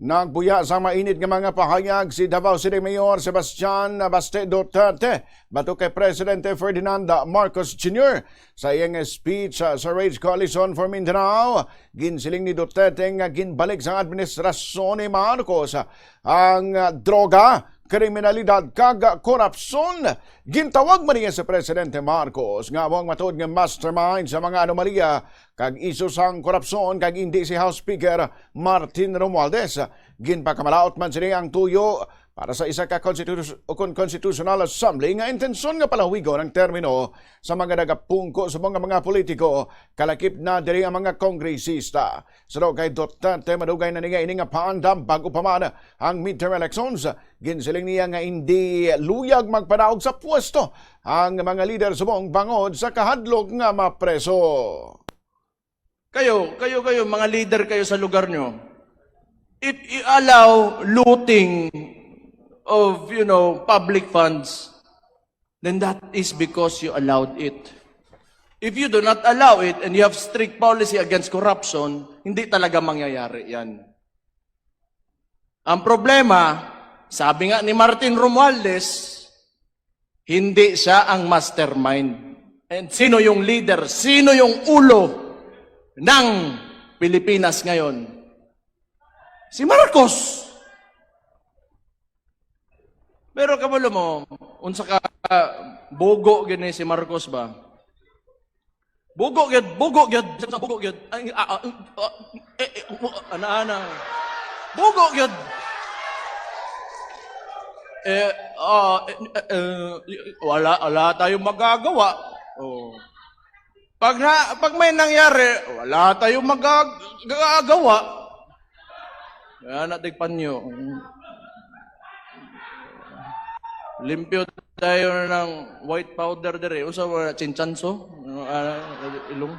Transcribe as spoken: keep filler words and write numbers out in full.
Nagbuya sa mainit nga mga pahayag si Davao City Mayor Sebastian Baste Duterte batok kay Presidente Ferdinand Marcos Junior. Sa iyang speech, ah, sa Rage Coalition for Mindanao, ginsiling ni Duterte nga ginbalik sang administrasyon ni Marcos ang, ah, droga, kriminalidad kag korupsyon. Gintawag man niya si Presidente Marcos nga amo ang matuod nga mastermind sa mga anomalya kag isyu sang korupsyon kag indi si House Speaker Martin Romualdez. Ginpakamalaut man sini ang tuyo para sa isa ka constitus-, ukon constitutional assembly nga intensyon nga palawigon ang termino sa mga nagapungko subong nga mga politiko, kalakip na diri ang mga kongresista. Suno kay Duterte, madugay na niya ini nga paandam bag-o pa man ang midterm elections. Ginsiling niya nga hindi luyag magpanaog sa pwesto ang mga lider subong bangod sa kahadlok nga mapreso. Kayo, kayo, kayo, mga leader kayo sa lugar nyo. If you allow looting of, you know, public funds, then that is because you allowed it. If you do not allow it and you have strict policy against corruption, hindi talaga mangyayari yan. Ang problema, sabi nga ni Martin Romualdez, hindi siya ang mastermind. And sino yung leader? Sino yung ulo ng Pilipinas ngayon? Si Marcos. Pero kabalo mo, unsa ka bugo gini si Marcos ba? Bugo gyud, bugo gyud, bugo gyud. Ay, ah, ah, ah, eh, eh, uh, ana, ana. Bugo gyud. Eh, ah, eh, eh, eh, wala, wala tayong magagawa. Oh. Pag na, pag may nangyari, wala tayong magag-, magagawa. Kaya na, tigpanyo. Limpyo tayo ng white powder diri. Unsa ba, chinchanso? Ano, ah, ilong?